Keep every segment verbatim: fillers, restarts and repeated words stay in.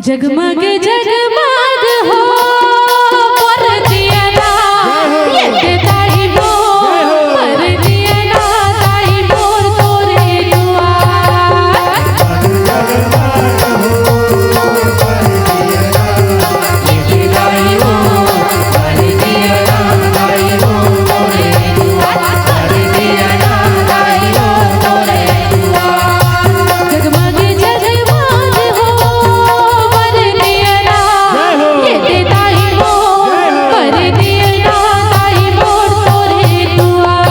जगमग जगमग हो मोर दियना, ये दे दाई मोर, मोर दियना, दाई मोर तोरे दुआर। जगमग जगमग हो मोर दियना, ये दे दाई मोर, मोर दियना, दाई मोर तोरे दुआर।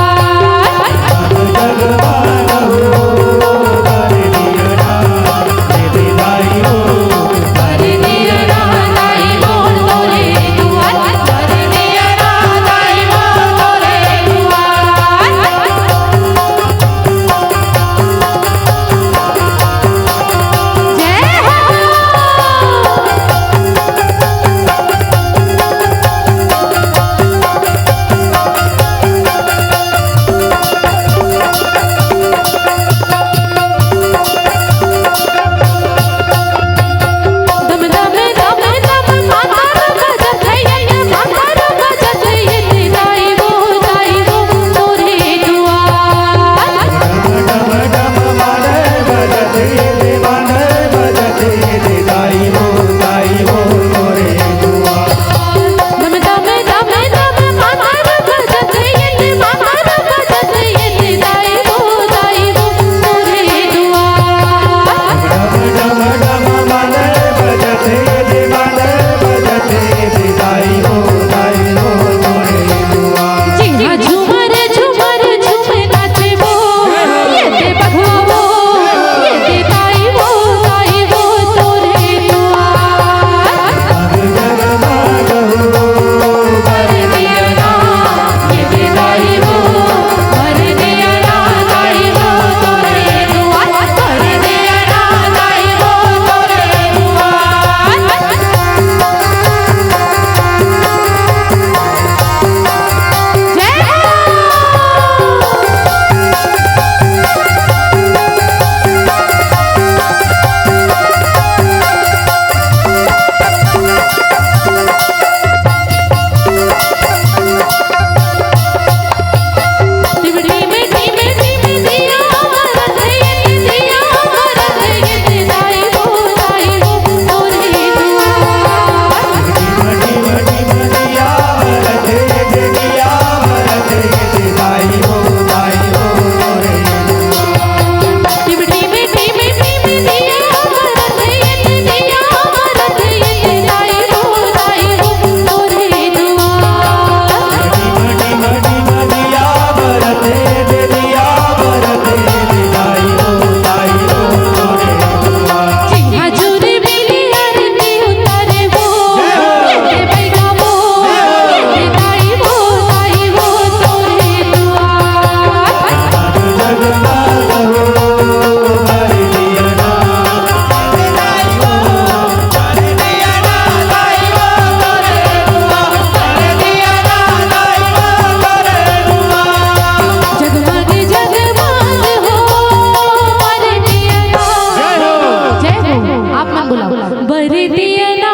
जय हो। आप मन बुलाओ। बर दियना।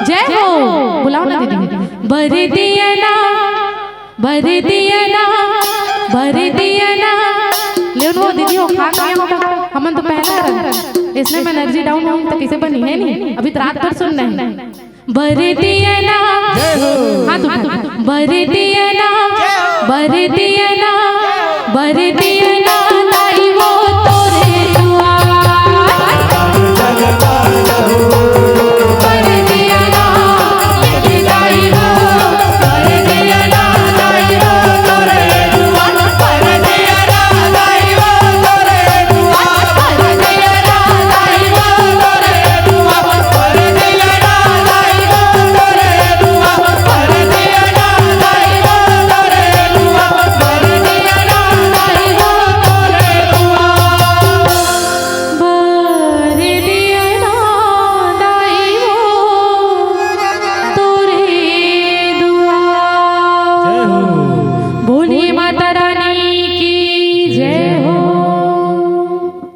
जय हो। बुलाओ ना दीदी। बर दियना, बर दियना, बर दियना। लेकिन वो दीदी, वो खा के हो, हमन तो पहला रन। इसने में एनर्जी डाउन होई त कइसे बनी, है नी? अभी तो रात भर सुनना है। बर दियना। जय हो। हाथ उठा। बर दियना, बर दियना, बर दियना।